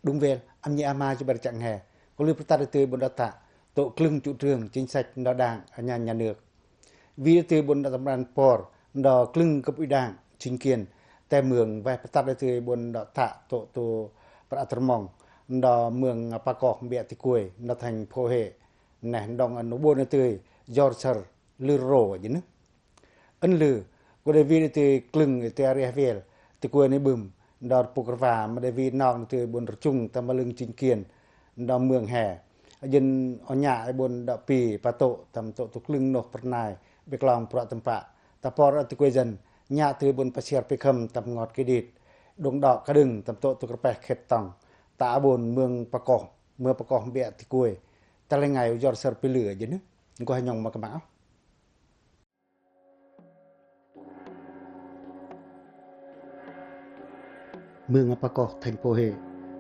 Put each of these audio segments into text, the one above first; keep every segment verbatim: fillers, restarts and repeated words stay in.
Đung vel, ăp ñi ăp ma, chiu bar chăng he. Ko lui pơtăt a tui ƀon đă tă, tŏ klâng chủ trương chính sách đa đảng, nhà, nhà nước. Wi a tui ƀon đă tâm ran por, đa klâng cấp ủy đảng, chính quyền, te mương, weh pơtăt a tui ƀon đă tă, tŏ, tŏ, pra tơrmong, đa mương Pako Mbia Tikuê, đa thành phố Huế. Neh, đŏng ăn ƀon a tui, jor sơr, lư rô, jêh nư. Ăn lư, ko đei wi a tui klâng a tui arieh wel, tikuê ni bưm, đa rơpuk rơwa, ma đei wi nong a tui ƀon rơchung tâm lưng chính quyền, đa mương he. Jêng o nhă ƀon đa pi patô, tâm tŏ tui klâng noh pernai, ƀek long prăk tơmpă. Ta por a tikuê dân, nhă tui ƀon pasiar pi khâm tâm ngot kidit. Đung đo ka đưng, tâm tŏ tui kơrpeh khet tong. Ta ƀon mương Pako, mương Pako Mbia Tikuê. Ta lơi ngai u jor sơr pi lư jêh nư. Ngko he nhŏng ma kơmao. Mương Pako thành phố Huế,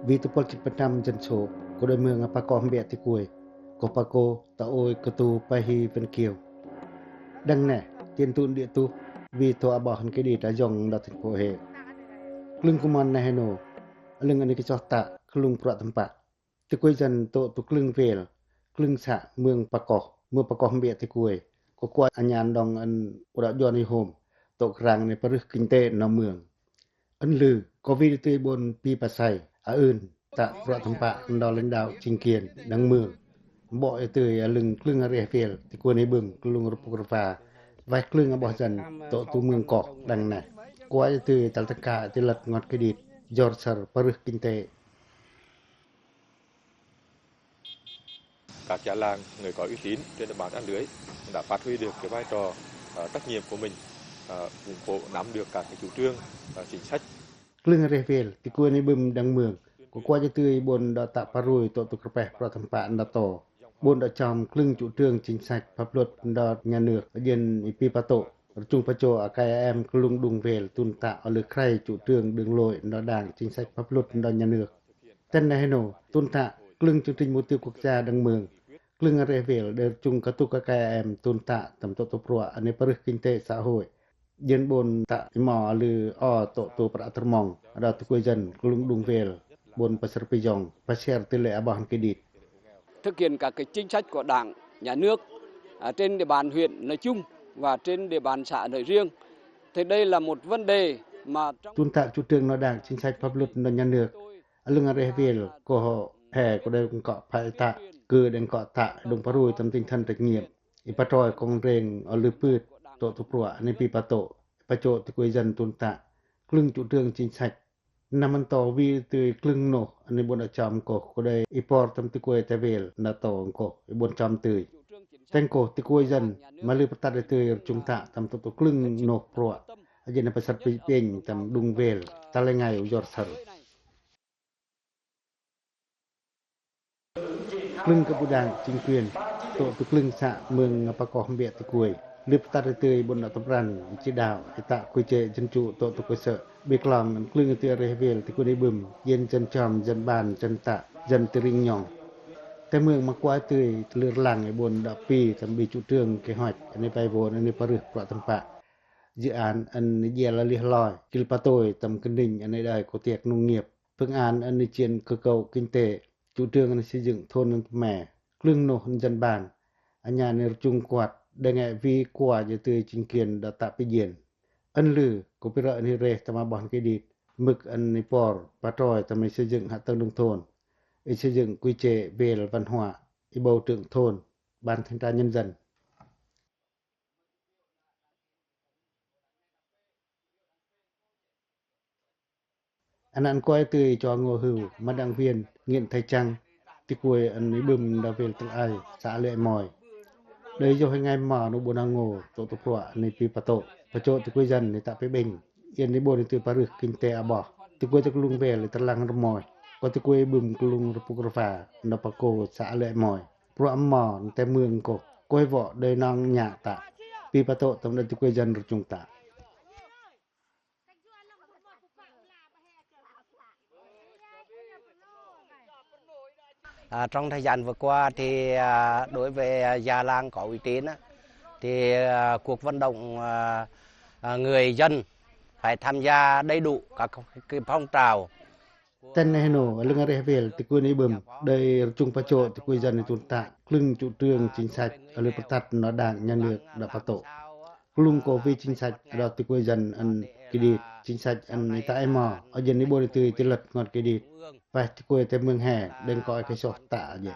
wi tơpul chit phần trăm dân số, ko đei mương Pako Mbia Tikuê, Kopako, Taôi, Ktu, Pahi, Vân Kiều. Đăng neh, tiên tŭn đia tuh, wi tŏ ăboh hăn kidit ta jong đa thành phố Huế. Klâng kumon neh hên nô, lưng ani kơchoh tă, klung prăk tơmpă. Tikuê dân tŏ tui klâng wel, klâng să mương Pako, mương Pako Mbia Tikuê. Ko kuai anhan đong ăn u đa jon i hôm, tŏ krang ni parưh kinh tế na mương. Ăn lư, ko wi a tui ƀon pi pasai, a ưn, tă prăk tơmpă, đa lãnh đạo chính quyền, đăng mương. Ƀok a tui a lưng klâng arieh wel, tikuê ni bưm, klung rơpuk rơwa, weh klâng ăboh dân, tŏ tui mương ko, đăng neh. Kuai a tui tal tơka a tui lăt ngot kidit, jor sơr parưh kinh tế. Các già làng, người có uy tín trên địa bàn A Lưới đã phát huy được cái vai trò, ờ, trách nhiệm của mình, ờ, ủng hộ nắm được các cái chủ trương, ờ, chính sách. Klâng arieh wel, tikuê ni bưm đăng mương, ko kuai a tui ƀon đa tă parui tŏ tui kơrpeh prăk tơmpă đa to. Ƀon đa chom klâng chủ trương chính sách pháp luật đa nhà nước, jêng i pi patô. Rơchung pachô a kay a em klung đung wel tŭn tă a lư kray chủ trương đường lối đa đảng chính sách pháp luật đa nhà nước. Ten neh hên nô, tŭn tă, klâng chương trình mục tiêu quốc gia đăng mương. Klâng arieh wel, đei rơchung katu ka kay a em tŭn tă, tâm tŏ tui prăk, ani parưh kinh tế xã hội. Jêng ƀon tă i mo a lư o tŏ tui prăk tơrmong, đa tikuê dân, klung đung wel, ƀon pasiar pi jong, pasiar tơlơi ăboh hăn kidit. Thực hiện các cái chính sách của Đảng, Nhà nước, à, trên địa bàn huyện nói chung và trên địa bàn xã nói riêng. Thì đây là một vấn đề mà trong Tŭn tă chủ trương đa đảng, chính sách pháp luật đa nhà nước. A lưng arieh wel, ko he ko đei ngkŏ phay tă, kư đei ngkŏ tă, đung parui tâm tinh thần trách nhiệm. I patroi kong reng a lư pưt, tŏ tui prăk, ani pi patô, i pachô tikuê dân tŭn tă. Klâng chủ trương chính sách. Năm ăn to wi tui klâng noh, ani ƀon đa chom ko, ko đei i por tâm tikuê ta wel, đa to ko, i ƀon chom tui. Teng ko, tikuê dân, ma lư pơtăt tui rơchung tă, tâm tŏ tui klâng noh prăk. Aja na pasal pi peng, tâm đung wel, ta lơi ngai u jor săr. Klâng cấp ủy đảng, chính quyền, tŏ tui klâng xã mương Pako Hmbiă Tikuê. Lư pơtăt tui ƀon đa tâm ran, i chỉ đạo, i tă quy chế dân chủ tŏ tui cơ sở. Ƀiăk lăng klâng tui arieh wel tikuê ni bưm, iên dân chom, dân bản, dân tă, dân tring nhong. Tơ mương ma kuai tui lư rlăng i ƀon đa pi tâm ƀi chủ trương kế hoạch, ani vay vốn, ani parưh prăk tơmpă. Dự án, ani jel alih loi, kil patôi tâm kơninh, ani đai cô tiek nông nghiệp. Phương án, ani chiến cơ cấu kinh tế, chủ trương, ani xây dựng thôn, ani tơme, klâng noh, dân bản, anhan, ani rchung kuăt, đe nge wi kuai tui chính quyền đa tă pi jên. Ăn lư, cô pi ră, ani reh tâm ƀon kê dit, mưk, ani por, patroi tâm, ani xây dựng hạ tầng nông thôn, ani xây dựng quy chế về văn hóa, ani bầu trưởng thôn, ban thanh tra nhân dân. Anăn kuai tui cho ngô hưu, ma đảng viên, Nguyễn Thái Trắng, tikuê ani bưm đa wel tơl ai, xã Lệ Mòi. Đei yoh i ngai ma nu ƀon a ngô, tŏ tui prăk, ani pi patô, pachô tikuê dân, ani tă pi ƀeng, iên ani ƀon ani tui parưh kinh tế a ƀoh, tikuê tơ klung wel, ani tơlang rmoi, kuai tikuê bưm klung rpuk rva, đa Pako, xã Lệ Mòi. Prăk mò, ani tơ mương ko, kuai wŏ, đei nong nhă tă. Pi patô, tâm đa tikuê dân rchung tă. À, trong thời gian vừa qua thì, à, đối với, à, già làng có uy tín á, thì, à, cuộc vận động, à, à, người dân phải tham gia đầy đủ các cái phong trào. Ten neh no, a lưng a reh wel, tikuei ni bưm, đei rchung pachô tikuei dân ni tun ta, klưng chủ trương chính sách, a lưh pơtât na đảng nhà nước đa patoh. Klung koh vih chính sách, đa tikuei dân ăn kidit, chính sách ăn ita emo, a jên ni bôn ni tui ti lăt ngot kidit. Pah tikuei te mưng he, đeng koh e ke soh ta a jên.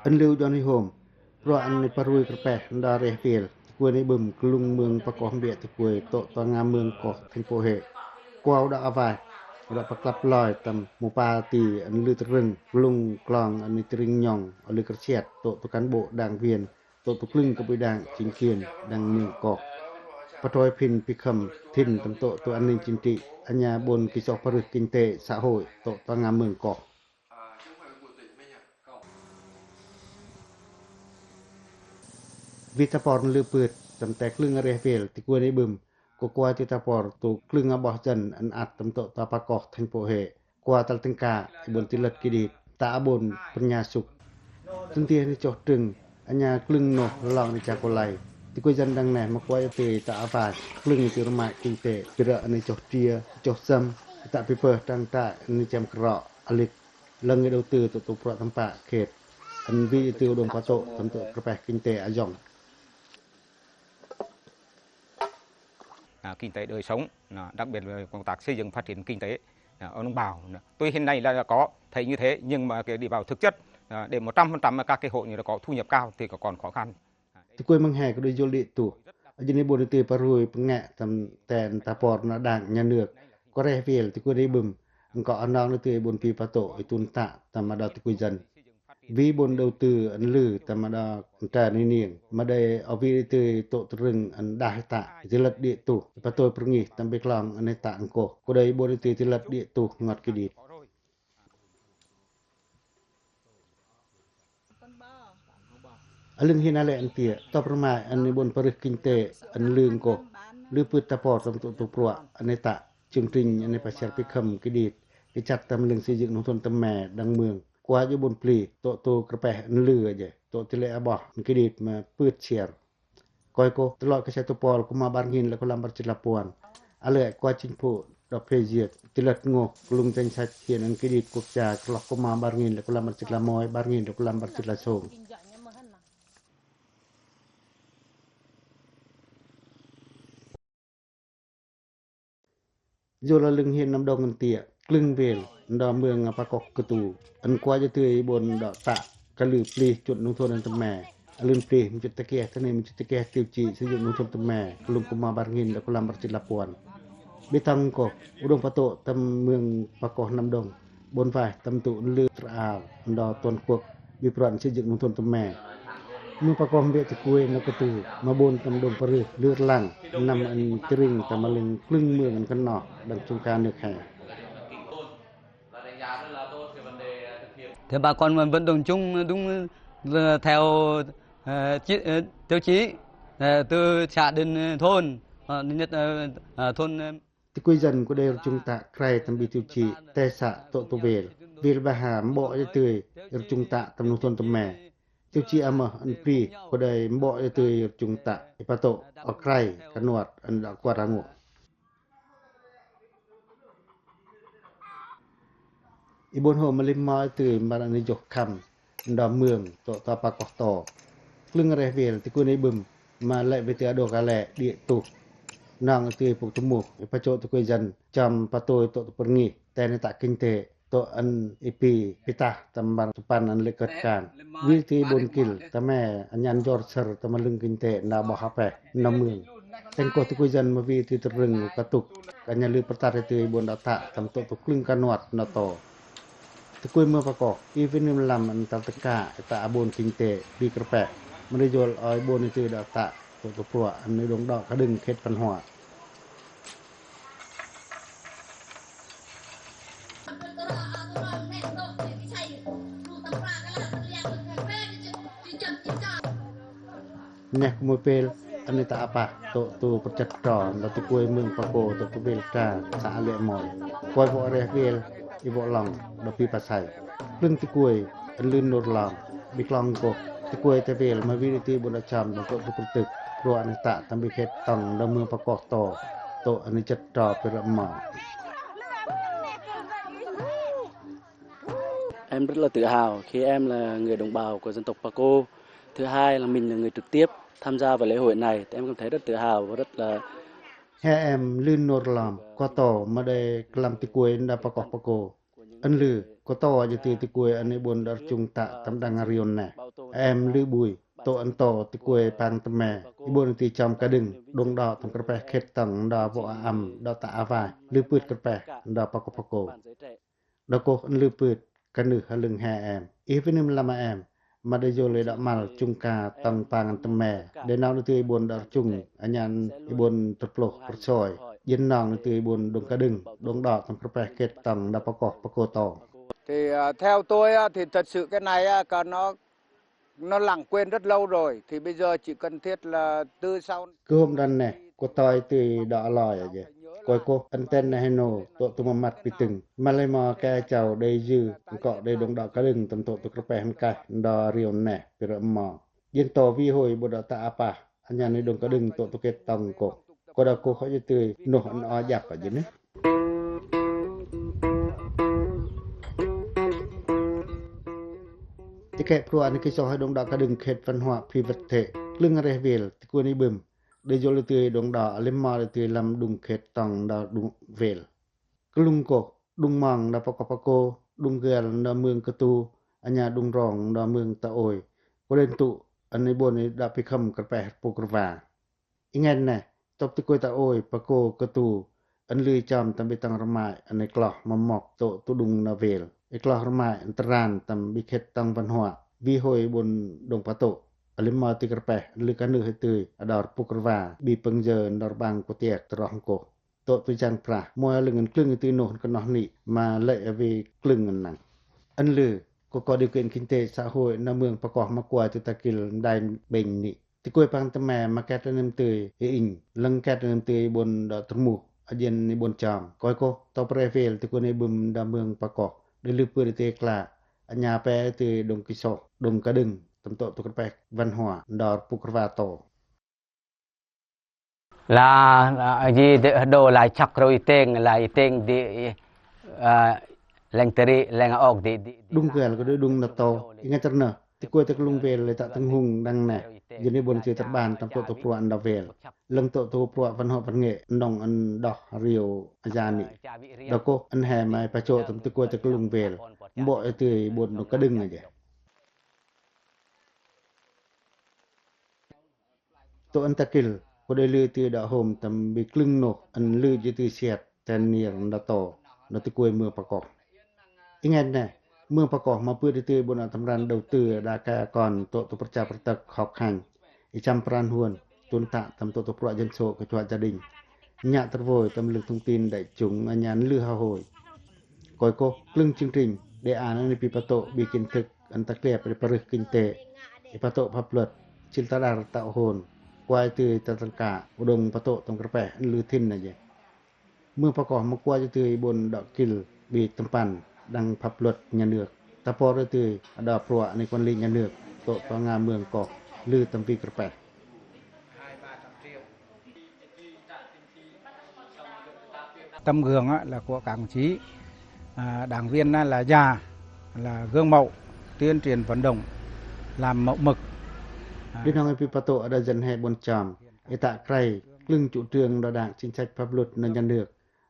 Ăn lư jon i hôm, pruă ăn i parui kơrpeh, nda reh wel, tikuei ni bưm, klung mưng pakoh mbiă tikuei, tŏ tua nga mưng koh thành phố Huế. Kua u đa avaih, u đa paklăp loi, tâm mŭ pa ti, ăn lư trưng, klung klong, ăn i tring nhŏng, a lưh kơrsiăt, tŏ tua cán bộ, đảng viên, tŏ tua klưng kơ bui đảng, chính quyền, đăng mưng koh. Patroi phin, pi khâm, thin, tâm tŏ tua an ninh chính trị, a nha bôn ki soh parưh kinh tế, xã hội, tŏ tua nga mưng koh. Vih ta por lư pưt, tâm te klưng a reh wel, tikuei ni bưm, kua kua ti ta por, tŏ klưng a boh dân, ăn ăt tâm tŏ tua pakoh thành phố Huế. Kua tal tâng ka, i bôn ti lăt kidit, ta a bôn pơnhia sŭk. Tun ti ni choh trưng, a nha klưng noh lŏng ni cha kôlai. Tikuei dân đăng neh, ma kua i tui ta avaih, klưng i tui rơmai kinh tế, pi ră ni choh tria, choh sâm, ta pi pơh trăng ta ni chem krok, a lưh, lăng i đầu tư tŏ tua pruă tâm pă khet. Ăn vih i tui u đŏng patô, tâm tŏ kơrpeh kinh tế a jŏng. À, kinh tế đời sống, à, đặc biệt là công tác xây dựng phát triển kinh tế, à, ở đồng bào, à. Tuy hiện nay là có thấy như thế, nhưng mà cái đi vào thực chất, à, để một trăm phần trăm mà các cái hộ như là có thu nhập cao thì còn khó khăn. Tikuei mưng he kơ đôi jol đi tu. A jên ni bôn ni tui parui pơnge tâm ten ta por na đảng nhà nước. Kua reh wel tikuei ni bưm. Ngkŏ anong ni tui bôn pi patô i tun ta tâm a đa tikuei dân. Vih bôn đầu tư ăn lư tâm a đa ntra ni niêng. Ma đei a vih ni tui tŏ trưng ăn đah ta. Ti lăt đi tu. Patô pơrngih tâm bi klong ăn ta ngkoh. Kua đei bôn ni tui ti lăt đi tu ngot kidit. A lưng hin a lĕ ăn tiĕ, tŏp rơmai ăn ni bôn parưh kinh tế, ăn lưng koh, lư pưt ta por tâm tŭ tŭ pruă, ăn ni ta, chương trình ăn ni pasiăr pi khâm kidit, kĭ chăt tâm lưng xây dựng nông thôn tơm me, đăng mương, kua jư bôn pli, tŭ tŭ kơpeh ăn lư aje, tŭ tŭ lĕ a boh, ăn kidit ma pưt siăr. Koi koh, tơlok kơ sa tupol, kuma bar ngin lĕ kulam bar jit la puăn. A lĕ kua chính phủ đŏk phê duyệt, ti lăt ngôk, klŭng danh sách hiện ăn kidit quốc gia, tơlok kuma bar ngin lĕ kulam bar jit la moi, bar ngin lĕ kulam bar jit la sông. Yua la lưng hin Nam Đông ăn tiĕ, klưng wel, ăn đa mương a pakoh kơtu, ăn kua jư tưi bôn đŏ tă, kăl lư plih chut nông thôn ăn tơm me, a lưn plih, mchut ta keh, tơ ni mchut ta keh, tiêu chí xây dựng nông thôn tơm me, klŭng kuma bar ngin lĕ kulam bar jit la puăn. Bi tong koh, u đŏng patŭ tâm mương pakoh Nam Đông. Bôn vaih tâm tŭ ăn lư tơ ao, ăn đa toàn quốc, bi pran xây dựng nông thôn tơm me. Mương pakoh mbiă tơkuê na kơtu, ma bôn tâm đŏng parưh, lư rlăng, năm ăn tring tâm a lưng klưng mương ăn kơnoh, đăng chung ka nơk he. Thì bà con mà vận động chung đúng, ờ, theo, ờ, chi-, ờ, tiêu chí, ờ, từ xã đến, ờ, thôn, ờ, nhất, ờ, ờ, thôn, ờ, Tơkuê dân kua đei rchŭng tă krai tâm bi tiêu chí, te să tŭ tŭ wel. Wel baha mboh jư tưi rchŭng tă tâm nông thôn tơm me. Tiêu chí a mơh ăn plih kua đei mboh jư tưi rchŭng tă. I patŭ, o krai, kanuăt, ăn đa kuăt rangô. I bôn hôm ma lim mo jư tưi mbar ăn i jôh khăm. Ndom mương, tŭ tŭ pakoh to. Klưng reh wel, tơkuê ni bưm, ma lĕ wê tưi a đôk a lĕ, đi tuh. Nong tưi pŭk tơmuh, i pachô tơkuê dân, chăm patui tŭ tŭ pơrngih, te ni tă kinh tế, tŭ ăn i pi, pi tah, tâm bar tŭ păn ăn lĕ kơt kan. Wil tưi bôn kil, tơm me, anhan jor sơr, tâm a lưng kinh tế, na boh hapeh, ndom mương. Teng koh tơkuê dân ma wil tưi tơrưng, katŭk, kănha lư pơtăr tưi bôn đa tă, tâm tŭ tŭ klưng kanuăt, na to. Tơkuê mơ pakoh, i win nim lam ăn tal tơka, i ta a bôn kinh tế, bi kơpeh. Mă ni jol oi bôn i tưi đa tă, tŭ tŭ pruă, ăn ni đŏng đŏ kađưng khet păn hua. Neh kơ mui pel, ăn ni ta apah, tŭ tŭ pơchăt tro, nda tơkuê mưng pakoh, tŭ tŭ pel tra, să a lĕ môi. Koi wŏ reh wel, i wŏ lŏng, đa pi pasai. Klưng tơkuê, ăn lưn nôr lŏng, bi klong koh, tơkuê te wel, ma wil i tưi bôn đa chăm, đa tŭ tŭ pơtŭk. Pruă ni ta tâm bi khet tong đa mương Pakoh to, tô ăn ni chăt tro pi rơmmo. Em rất là tự hào khi em là người đồng bào của dân tộc Paco. Thứ hai là mình là người trực tiếp tham gia vào lễ hội này. Em cảm thấy rất tự hào và rất là He em lư nor lam, koto ma đei klam tikuai nda Pakoh Paco. Ăn lư, koto aja tui tikuai ăn i bun đor chung ta tâm đang arion ne. Em lư bui, tô ăn to tikuai pang teme, i bun tui chom kadưng, đung đo tâm kơrpeh khet tong nda vo a am, đo ta a vai, lư pưt kơrpeh, nda Pakoh Paco. Đa koh ăn lư pưt, kanư ha lưng he em. Ih vinum lama em, ma đei yol i đa mal chung ka tong pang teme. Đei nong ni tui i bun đor chung, anyan i bun tơploh pơrsoi. Jin nong ni tui i bun đung kadưng, đung đo tâm kơrpeh khet tong đa Pakoh Paco to. Thì, à, theo tôi á, thì thật sự cái này á, cả nó nó lãng quên rất lâu rồi, thì bây giờ chỉ cần thiết là từ sau. Kơhôm đan ne, koto i tui đa aloi aja. Koi koh, ăn ten ne heno, tô tô mamat pitưng. Malai mo ke chau đei yư, ngkok đei đung đo kadưng tâm tô tô kơrpeh ngkah, nda arion ne, pi rơmmo. Jin to vi hôi bô đa ta apah, anyan i đung kadưng tô tô khet tong koh. Koh đa koh aja tui, noh ăn o jăp aja ne. Tike pruă ni kisoh hai đung đo kadưng khet văn hóa phi vật thể, klưng reh wil, tikuai ni bum. Đei yol i tui đung đo, alim mo i tui lam đung khet tong đa đung wil. Klung koh, đung mong đa Pakoh Paco, đung gel đa mương Katu, anya đung rong đa mương Ta Ôi. Koh đen tŭ, ăn i bun i đa pi khâm kơrpeh puk rva. Ingen ne, tŏp tikuai Ta Ôi, Paco, Katu, ăn lư chom tâm bi tong rmai, ăn i kloh, mâm mok, tô tô đung na wil. I kloh rmai, ăn tơran, tâm bi khet tong văn hóa. Vi hôi bun đung patô. Alim mo tui kơrpeh, ăn lư kanư hai tui, ador puk rva, bi pâng yơ, ador bang kutiek, tơroh ngkoh. Tô tô jang prah, moi a lưng ăn klưng i tui noh, kơnoh ni, ma lĕ a vi klưng ăn nang. Ăn lư, koh koh điều kiện kinh tế xã hội, na mương Pakoh ma kuai tui ta kil mđai bêng ni. Tikuai pang teme ma ket a nem tui i inh, lăng ket a nem tui i bun đa tơrmuh, a jên i bun chom. Koi koh, tô pre fel tikuai ni bum đa mương Pakoh, đei lư pưt i tui kla, anya pe tui đung kisoh, đung kadưng, tâm tô tô kơrpeh văn hóa, đor puk rva tô. La, la, ji de, do la chak ro i teng, la i teng di, eh, leng teri, leng ok di, di, di. Đung gel koh đei đung na tô, ingat ternah. Tikuai ta klung wel, ta tâng hung đăng ne. Jên i bun tui tơrban tâm tô tô pruă nda wel. Lăng tô tô pruă văn hóa văn nghệ, nong ăn đoh rio a jani. Đa koh ăn he mai pa chô tâm tikuai ta klung wel. Mbok i tui bun đung kadưng aja. Tô ăn ta kil, koh đei lư tui đa hôm tâm bi klưng noh, ăn lư ji tui siat, ten nier nda tô, nda tikuai mương Pakoh. Ingat ne, mương Pakoh ma pưt i tui bun a tâm ran đầu tư đa ka kon tô tô pơrcha pơrtăk hok hanh. I chăm pran huan, tuân tă tâm tô tô pruă dân số kơchuă gia đình. Nhă tơrvôi tâm lưng thông tin đại chúng, anya ăn lư ha hôi. Koi koh, klưng chương trình, đề án ăn i pi patô, bi kiến thức, ăn ta kliep, i parih kinh tế, i patô pháp luật, chil ta đar ta hôn, kuai tui ta tâng ka, u đung patô tâm kơrpeh, ăn lư thin aja. Mương Pakoh ma kuai tui i bun đa kil, bi tơmpan, đăng pháp luật nhà nước. Ta por tui, đa pruă ni quản lý nhà nước, tô tô nga mương koh, lư tâm bi kơrpeh. Tấm gương á, là của các đồng chí, à, đảng viên á, là già, là gương mẫu, tuyên truyền vận động, làm mẫu mực. À. Đin hong i pi patô a đa dân he bun chom, i ta krai, klưng chủ trương đa đảng chính sách pháp luật nda nhà nước,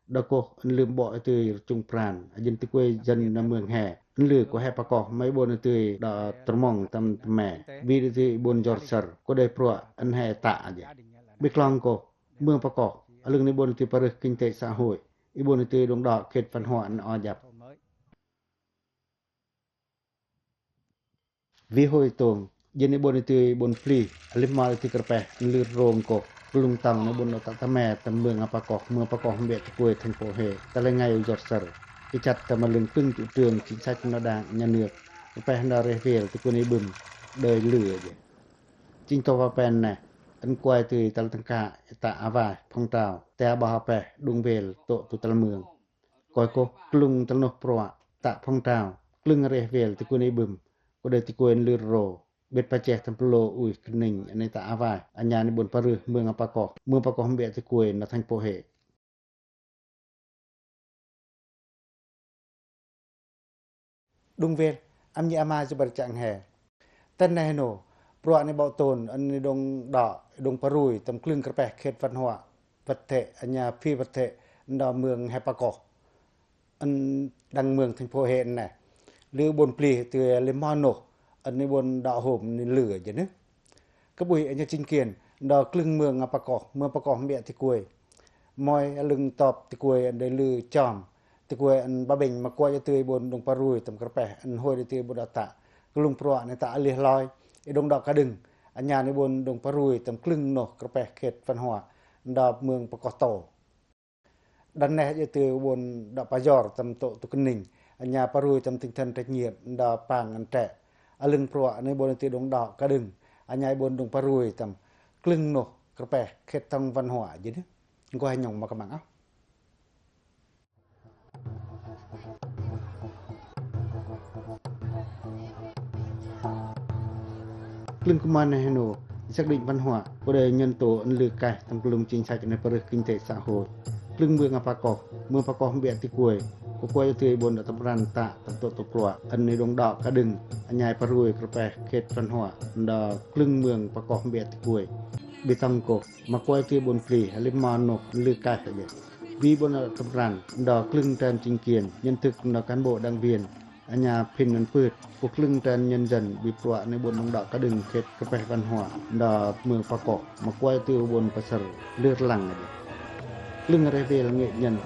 đa koh ăn lư mbok i tui rơchung pran, a jên tikuai dân na mương he, ăn lư koh he Pakoh, ma i bun i tui đa tơrmong tâm teme, bi i tui bun jor săr, koh đei pruă, ăn he ta aja. Bi klong koh, mương Pakoh, a lưng ni bun i tui parih kinh tế xã hội, i bun i tui đung đo khet văn hóa ăn o jăp. Vi hôi tông, jên i bun i tui bun pli, a lim mo i tui kơrpeh, ăn lư rong koh, klung tong ni bun đa ta teme, tâm mương a Pakoh, mương Pakoh mbet tikuai thành phố Huế, ta lơi ngai u jor săr. Ki chăt tâm a lưng klưng chủ trương chính sách nda đảng, nhà nước, kơrpeh nda reh wel, tikuai ni bum, đơi lư aja. Ching tô va pen ne, ăn kuai tui tal tâng ka, ta a vai, phong trào, te a ba ha peh, đung wel, tô tô tal mương. Koi koh, klung tal noh pruă, ta phong trào, klưng reh wel, tikuai ni bum, koh đei tikuai ăn lư ro. Bit pacheh tâm plo ui kăning, ani ta a wai, anya ni bon parui, mương Apakoh, mương Pakoh Mbiă Tikui, na thành phố Huế. Đung wel, ăp ni ama jơ bar chang he. Tăn neh nô, pruă ni băo tôn, ani đung đă, đung parui, tâm klưng krpeh khet văn hóa, vật thể, anya phi vật thể, đa mương he Pakoh. Ăn đăng mương thành phố Huế nè. Lư bôn pli tui lê mo nô, ăn ni bôn đọ hôm ni lư jơ nư. Kơ bui ăn nha chính quyền, đo klưng mương Apakoh, mương Pakoh Mbiă Tikui. Moi lưng tọp Tikui ăn đê lư chom, Tikui ăn ba bênh ma kua jơ tui bôn đung parui tâm krpeh, ăn hôi đê tui bôn đo ta. Klưng pruă ni ta alih loi, i đung đo ka đưng, anya ni bôn đung parui tâm klưng nô krpeh khet văn hóa, đo mương Pakoh tô. Đăng neh jơ tui bôn đo pajor tâm tô tô kơning, anya parui tâm tinh thần trách nhiệm đo pang ăn tre. Alưng pruă ni bôn tui đung đo ka đưng, anya bôn đung parui tâm klưng nô krpeh khet tông văn hóa jơ nư. Ngko he nhông ma kơmang âu. Klưng kơmang neh nô, xác định văn hóa, kua đê nhơn tô ăn lư kaih tâm klung chính sách ni parui kinh tế xã hội. Klưng mương Apakoh, mương Pakoh Mbiă Tikui, kua kua jơ tui bôn đo tâm ran ta tâm tô tô pruă, ăn ni đung đo ka đưng, anya parui krpeh khet văn hóa, đo klưng mương Pakoh Mbiă Tikui. Bi tông kô, ma kua jơ tui bôn pli, alih mo nô, lư kaih jơ. Bi bôn đo tâm ran, đo klưng trơn chính quyền, nhận thức đo cán bộ đảng viên, anya phin ăn pưt, kô klưng trơn nhân dân, bi pruă ni bôn đung đo ka đưng khet krpeh văn hóa, đo mương Pakoh, ma kua jơ tui bôn pasar, lư rlang jơ. Klưng reh wel ngơi nhân,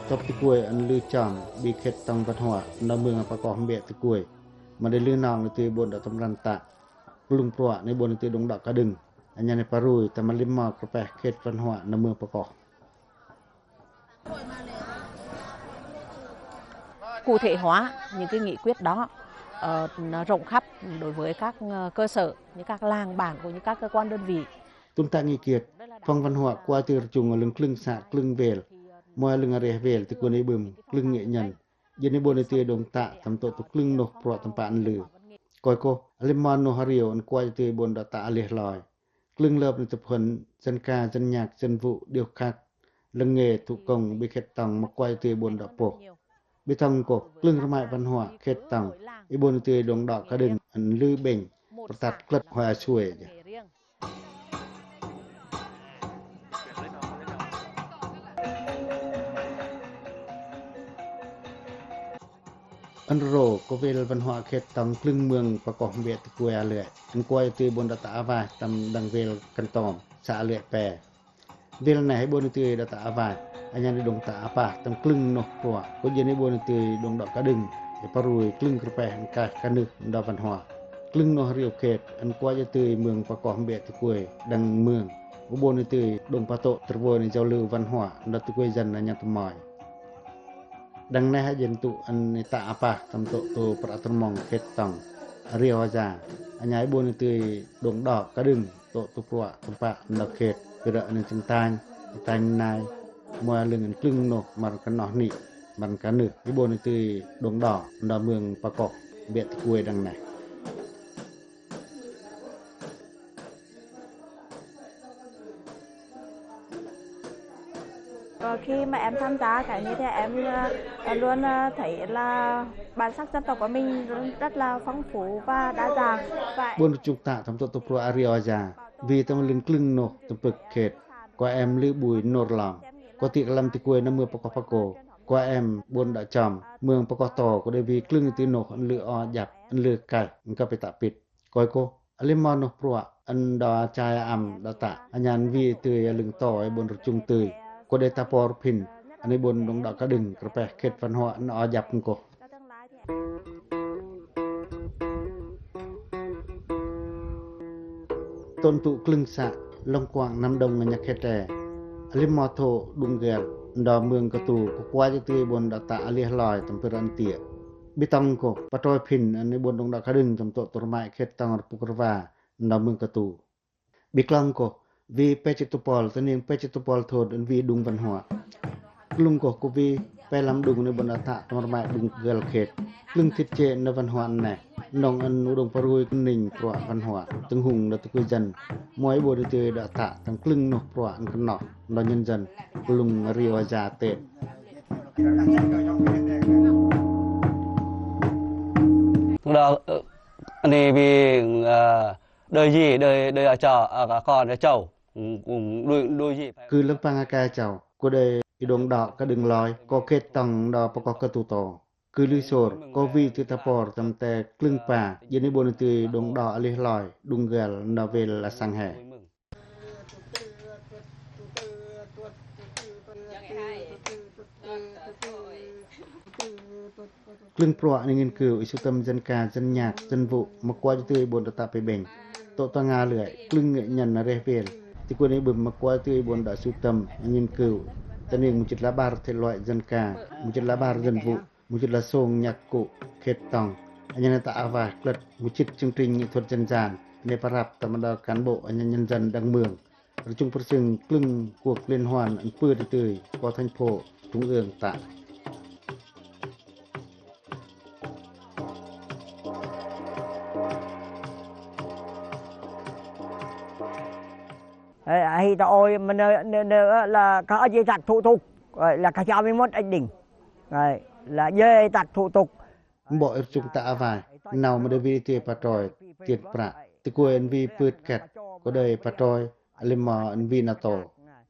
tọp Tikui ăn lư chom, bi khet tông văn hóa, đo mương Pakoh Mbiă Tikui, ma đê lư nong ni tui bôn đo tâm ran ta, klưng pruă ni bôn tui đung đo ka đưng, anya ni parui, tâm alih mo krpeh khet văn hóa, đo mương Pakoh. Cụ thể hóa những cái nghị quyết đó, ờ, nó rộng khắp đối với các, ờ, cơ sở, như các làng bản cũng như các cơ quan đơn vị. Tun ta nghi kiệt, phòng văn hóa kua tui rchung lưng klưng sa klưng wel, moi lưng areh wel tui kua ni bưm klưng ngơi nhân. Jơ ni bôn tui đung ta tâm tô tô klưng nô pruă tâm pă ăn lư. Koi kô, alih mo nô hriu ăn kua jơ tui bôn đo ta alih loi. Klưng lơp ni tŭp hŭn dân ca, dân nhạc, dân vũ, điêu khắc, lăng nghề thủ công, bi khet tông ma kua jơ tui bôn đo pôh. Bi tông kô, klưng rmai văn hóa khet tông, i bôn tui đung đo ka đưng, ăn lư bênh, pơtăt klơt hoi a sui jơ. Ăn rô, kô wel văn hóa khet tông klưng mương Pakoh Mbiă Tikui a lưi. Ăn kua jơ tui bôn đo ta a wai tâm đăng wel Kăn Tom, sa a lưi pe. Wel neh i bôn tui đo ta a wai, anya ni đung ta a pah tâm klưng nô pruă, kô jơ ni bôn tui đung đo ka đưng, i parui klưng krpeh ăn kaih ka nưh đo văn hóa. Klưng nô hriu khet, ăn kua jơ tui mương Pakoh Mbiă Tikui, đăng mương. U bôn tui đung patô trơ bôn giao lưu văn hóa, đo tui kua dân anya tơmoi. Đăng neh jăn tŭ ăn ni ta a pah tâm tô tô pră tơmong khet tông. Riu aja. Anya i bôn tui đung đo ka đưng tô tô pruă tâm pă nda khet. Pira ăn tĭng tanh, tĭng tanh nai. Moi lưng ăn klưng nô, măr ka noh ni, măr ka nưh. I bôn tui đung đo, đo mương Pakoh Mbiă Tikui đăng neh. Ờ, khi mà em tham gia cái này thì em, ờ, luôn, ờ, thấy là bản sắc dân tộc của mình rất là phong phú và đa dạng. Và bôn rchung ta tâm tô tô pruă a riu aja, wi tâm lưng klưng nô tâm pơk khet, kua em lư bui nô rlong, kua ti klam ti kue na mương Pakoh Pakoh, kua em bôn đă chom, mương Pakoh To, kua đe wi klưng ti nô, ăn lư o djăp, ăn lư kaih, ăn ka pita pit. Koi kô, a lăm mo noh pruă, ăn đa chai a am đa ta, a nhan wi tui a lưng to i bôn rchung tui. Kua đe ta por phin, ăn i bôn đung đă ka đưng, krpeh khet văn hóa ăn o djăp kô. Tôn tụ klưng să, Long Quảng, Nam Đông, Nhật Khet e. A lăm mo thô đung gel, đa mương Katu, kua kua jê tui bôn đa ta a lih loi tâm pơ răn tiê. Bi tong kô, patroi phin, ăn i bôn đung đă ka đưng tâm tô tô rmai khet tong rpuk rva, đa mương Katu. Bi klong kô, wi pe chit tupol, tơ niêng pe chit tupol thôn ăn wi đung văn hóa. Klung kô kô wi pe lam đung ni bôn đa ta tâm rmai đung gel khet. Klưng thit chê na văn hóa nê. Nong ân u đong parui kĭn inh pruă văn hoa tĭng hŭng đa tơkui dân. Môi ƀon ư tui đa tă tâm klâng noh pruă ân kơnoh đa nhân dân klung ri wa ja tep. Đa, ơ, ni bi, ơ, đơi gì, đơi, đơi ở chợ, ở, ở con ở châu, cũng, cũng đôi, đôi gì phải. Kư lăng păng a ka châu, ko đơi i đong đa ka đưng loi, ko khet tong đa pa ko ka tu to. Kư lư sor, ko vi tui ta por tâm te klâng pa, dân i ƀon ư tui đong đa a lih loi, đung gal đa vel a sang he. Klâng pruă ni nghiên cứu i su tâm dân ca, dân nhạc, dân vũ, ma kuai tui ƀon đa tă pê ƀeng. Tŏ ta nga lưai, klâng ngơi nhăn na reh vel. Tikuai ni ƀơm ma kuai tui ƀon đa su tâm, nghiên cứu. Ta ning mâu chĭt la bar thể loại dân ca, mâu chĭt la bar dân vũ. Mâu chĭt la sông nhạc cụ khet tong. Anh em ta a wa klât mâu chĭt chương trình nghệ thuật dân gian. Anh em pa rap tâm đa cán bộ, anh em nhân dân đăng mường. Rơchŭng pơrsưng klâng cuộc liên hoan ăn pư tơ tơi, po thành phố, trung ương tă. Ê, hi ta ôi, ma nơ, nơ, nơ, la ka ơi dơi tăk thủ tục, ê, la ka chao mi mốt ếch đinh. Ê, la dơi tăk thủ tục. Mbok rơchŭng ta a wa, nau ma đơi wi tơ patroi, tiet pra. Tơ kuai ăn wi pơt ket, ko đơi patroi, a lĕ ma ăn wi na to.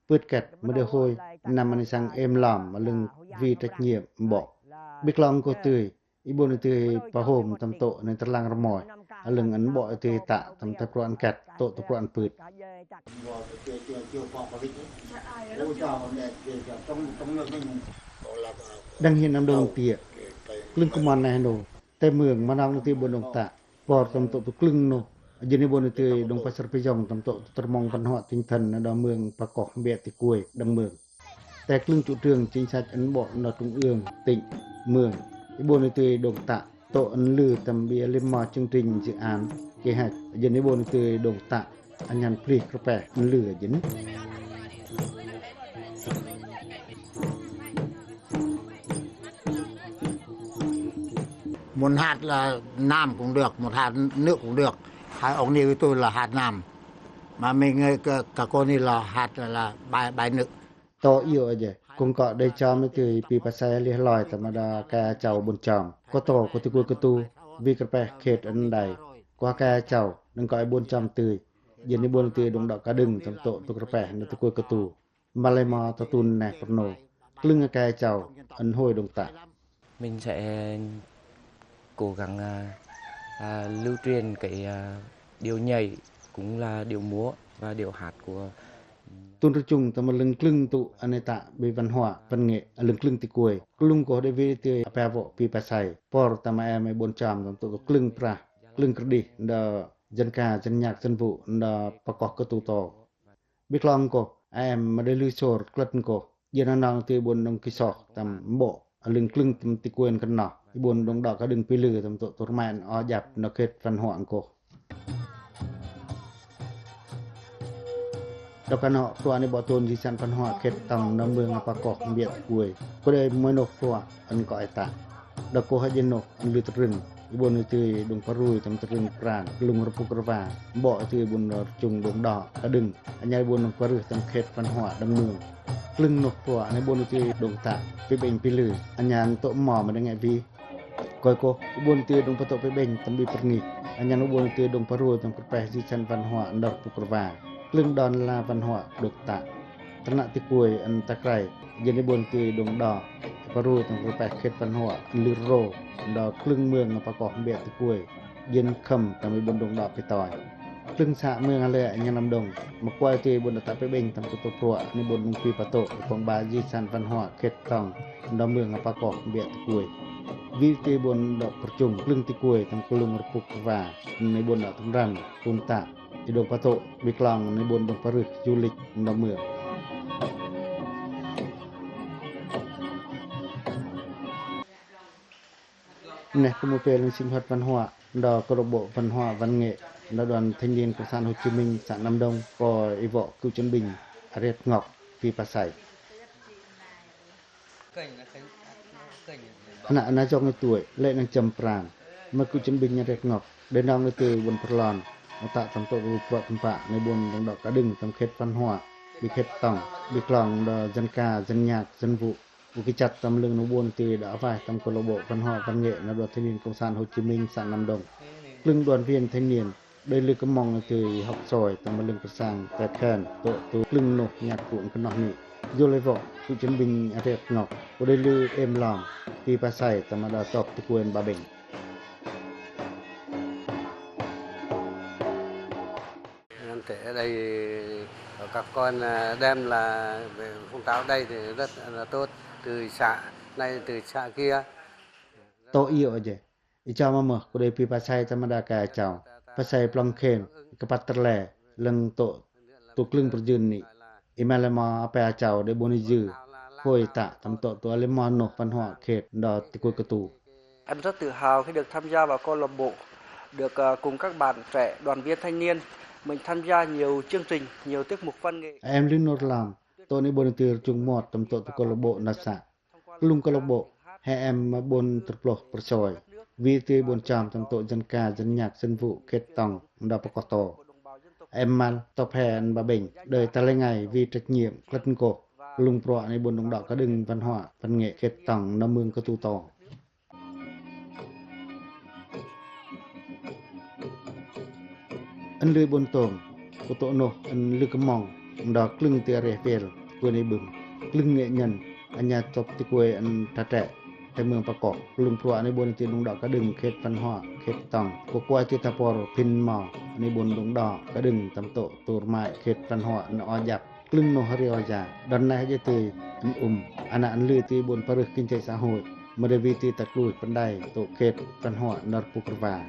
Pơt ket, ma đơi hôi, năm ăn i sang êm lăm, a lưng wi trách nhiệm mbok. Bi klong ko tơi, i ƀon i tơi pa hôm tâm tŏ, nê tơlang rơmoi. A lưng ăn mbok i tơi tă, tâm tơ pruă ăn ket, tŏ tơ pruă ăn pơt. Đăng hên năm đong tiê. Klâng kơmon neh nô. Tơ mương ma nong tơi ƀon đong tă. Por tâm tŏ tơ klâng nô. Jêh ni ƀon i tơi đong pa sơr pơjong tâm tŏ tơ tơrmong văn hoa tinh thần nê đa mương pa koh mbiă tơ kuai đăng mương. Tơ klâng chủ trương chính sách ăn mbok nê trung ương, tỉnh, mương. I ƀon i tơi đong tă. Tŏ ăn lư tâm bi a lĕ ma chương trình dự án, kế hoạch. Jêh ni ƀon i tơi đong tă. Anh em plih krepeh ăn lư jêh ni. Một hạt là nam cũng được, một hạt nữ cũng được. Hai ông này với tôi là hạt nam. Mà mình, ờ, cả, cả cô này là hạt là, là bài, bài nữ. Tŏ io aja, kŏng kŏ đei chom i tơi pi Pasai lih loi tâm đa ka chau ƀon chom. Kŏ tŏ, kŏ tikuai kơtu, wi krepeh khet ăn đai. Kŏ ka chau, đăng kŏ i ƀon chom tơi. Jêh ni ƀon tơi đong đŏ ka đưng tâm tŏ tơ krepeh nê tikuai kơtu. Ma lĕ ma tơ tun neh pơrno. Klâng a ka chau, ăn hôi đong tă. Mình sẽ cố gắng, à, à, lưu truyền cái, à, điệu nhảy, cũng là điệu múa và điệu hát của. Tun rơchŭng tâm a lưng klâng tŭ, a nê tă bi văn hoa, văn nghệ, a lưng klâng tikuai. Klŭng kŏ đei wi tơi a pe vŏ pi Pasai. Por tâm a em ƀon chom tâm tŏ tơ klâng pra, klâng kơdih, đa dân ca, dân nhạc, dân vũ, đa pa koh kơtu to. Bi klong kŏ, a em ma đei lư sor klât kŏ. Jêh na nong tơi ƀon đong ki soh tâm mbok, a lưng klâng tâm tikuai kơnoh. I ƀon đong đŏ ka đưng pi lư tâm tŏ tơ rmai o jăp nê khet văn hoa kŏ. Đŏ ka nô, tuan i ƀok tun di sản văn hoa khet tong nê mương a pa koh mbiă tikuai. Kŏ đei mơi noh tuan ăn kŏ ai tă. Đa kŏ ha jên noh, ăn lư tơrưng. I ƀon i tơi đong parui tâm tơrưng pran, klŭng rơpŭk rơwa. Mbok i tơi ƀon rơchŭng đong đŏ ka đưng. Anh em i ƀon đong parui tâm khet văn hoa đăng mương. Klâng noh pruă, anh em i ƀon i tơi đong tă, pơbêng pơlư. Anh em tŏ mo ma đăng e wi. Koi kŏ, i ƀon i tơi đong patŏ pơbêng tâm bi pơrngih. Anh em i ƀon i tơi đong parui tâm krepeh di sản văn hoa đăng rơpŭk rơwa. Klâng đon la văn hoa đong tă. Tơnă tikuai ăn ta krai, jêh ni ƀon tơi đong đŏ, parui tâm krepeh khet văn hoa, ăn lư rô, đa klâng mương pa koh mbiă tikuai, jên khâm tâm i ƀon đong đŏ pi toi. Klâng să mương a lĕ anh em năm đong, ma kuai tơi ƀon đa tă pơbêng tâm kơtu pruă, ni ƀon đong pi patŏ, i pong ba di sản văn hoa khet tong, đa mương pa koh mbiă tikuai. Wi tơi ƀon đŏ pơrchŭng, klâng tikuai tâm klŭng rơpŭk rơwa, ni ƀon đŏ tâm ran, pun tă. I đong patŏ, bi klong, ni ƀon đong parui du lịch, đa mương. Neh kơ mô pel sinh hoạt văn hoa, đa câu lạc bộ văn hoa văn nghệ, đa đoàn thanh niên cộng sản Hồ Chí Minh, xã Nam Đông, kơ i vŏ cựu chiến binh, Ariat Ngọc, pi Pasai. Nă, nă jong i tuai, lĕ nâng chăm pran. Ma cựu chiến binh Ariak Ngok, đei nong niti buôn pơrlon, ota tâm tŏ tu pruă tơmpă, nai buôn đŭng đŏ kơđưng tâm khet văn hoă, bi khet tŏng, bi klong đo dân ca, dân nhạc, dân vũ. Ua ki chăt tâm lưng nô buôn ti đa a vaih tâm câu lạc bộ văn hoă văn nghệ nơh Đoàn Thanh niên Cộng sản Hồ Chí Minh xã Nam Đồng. Klưng đoàn viên thanh niên đei lư kơmong niti hŏk soi tâm lưng pơsang tet khen tŏ tu klưng nô nhạc cụ kơnoh ni. Yua lơi vŏ, cựu chiến binh Ariak Ngok, ua đei lư êm lom, pi pa sai tâm đa tŏp ti kuen ba bêng. Em thấy ở đây các con, à, đem là về phong trào đây thì rất là tốt, từ xã này từ xã kia. Tŏ i ôh aja. I chao ma mơh, kua đei pi pa sai tâm đa ka chao. Pa sai plong khen, kơpăt tơle, lăng tŏ tu klưng pơjưn ni. I ma lơi mo apa chao đei buôn i jư, khôi tă tâm tŏ tu lơi mo nô văn hoă khet đo ti kut kơtu. Em rất tự hào khi được tham gia vào câu lạc bộ, được, ờ, cùng các bạn trẻ đoàn viên thanh niên. Mình tham gia nhiều chương trình, nhiều tiết mục văn nghệ. Em lư nô rlong, tŏ ni buôn i tŭ rchŭng mot tâm tŏ tu câu lạc bộ năp sa. Klŭng câu lạc bộ, he em buôn tơrploh pơrsoi. Wi ti buôn chom tâm tŏ dân ca, dân nhạc, dân vũ, khet tŏng, đo pơkoh to. Em măl tŏp he ăn ba bêng, đơi ta lơi ngai wi trách nhiệm, klăt ngkoh. Klŭng pruă ni buôn đŭng đŏ kơđưng văn hoă văn nghệ khet tŏng nơh mưng kơtu to. Ăn lư buôn tôm, kua tŏ nô, ăn lư kơmong, đo klưng ti areh phiel, kua ni bưng, klưng nghệ nhân, anya tŏp ti kue ăn ta tre, te mưng pơkoh, klŭng pruă ni buôn ti đŭng đŏ kơđưng khet văn hoă, khet tŏng, kua kua ti ta por phin mo, ni buôn đŭng đŏ kơđưng tâm tŏ tu rmai khet văn hoă nơh o jăp. Klưng nô hari o ya, đon nai hơjai ti, ăn um, ana ăn lư ti buôn parưh kinh tế xã hội, mă đei wi ti tăk lui pơđai, tŏ khet văn hoă nơh rpu krva.